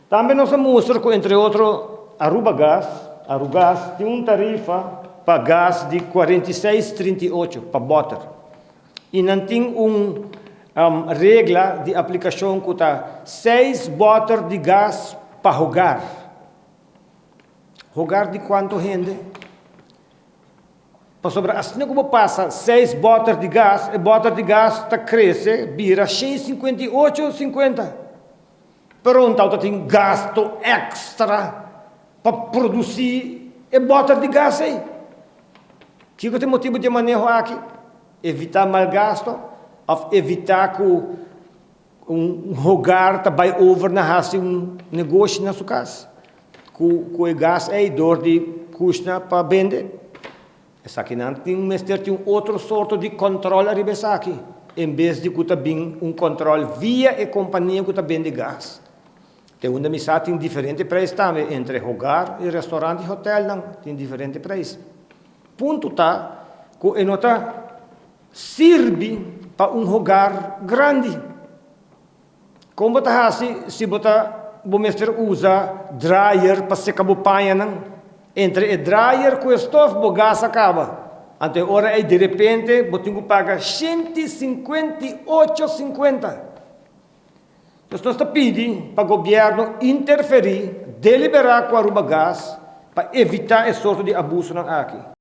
Tambe nos a mustra ku entre otro Aruba Gas, Arugas, tin un tarifa pa gas di 46,38 pa bòter i nan tin un regla di aplikashon ku ta seis bòter di gas pa hogar. Hogar di kuantu hende? Pasobra asina ku bo pasa seis bòter di gas, e bòter di gas ta krese bira 158,50. Pero un tau ta tin gasto èkstra pa produsí e bòter di gas ei. Kiko ta e motibu di e maneho aki? Evitá mal gasto òf evitá ku un hogar ta bai over na hasi un negoshi na su kas ku e gas ei dor di kushna pa bende. Esakinan tin mester tin un otro sorto di kòntròl ariba esaki en bes di ku ta bin un kòntròl via e kompania ku ta bende gas. Te unda mi sa tin diferente preis tambe entre hogar i restaurant i hotèlnan tin diferente preis. Punto ta ku e no ta sirbi pa un hogar grandi. Kon bo ta hasi si bo ta bo mester usa dryer pa seka bo pañanan? Entre e dryer ku e stof bo gas a kaba. Anto e ora ei direpente bo tin ku paga 158,50. Dus nos ta pidi pa gobièrnu interferí deliberá ku Aruba Gas pa evitá e sorto di abusonan aki.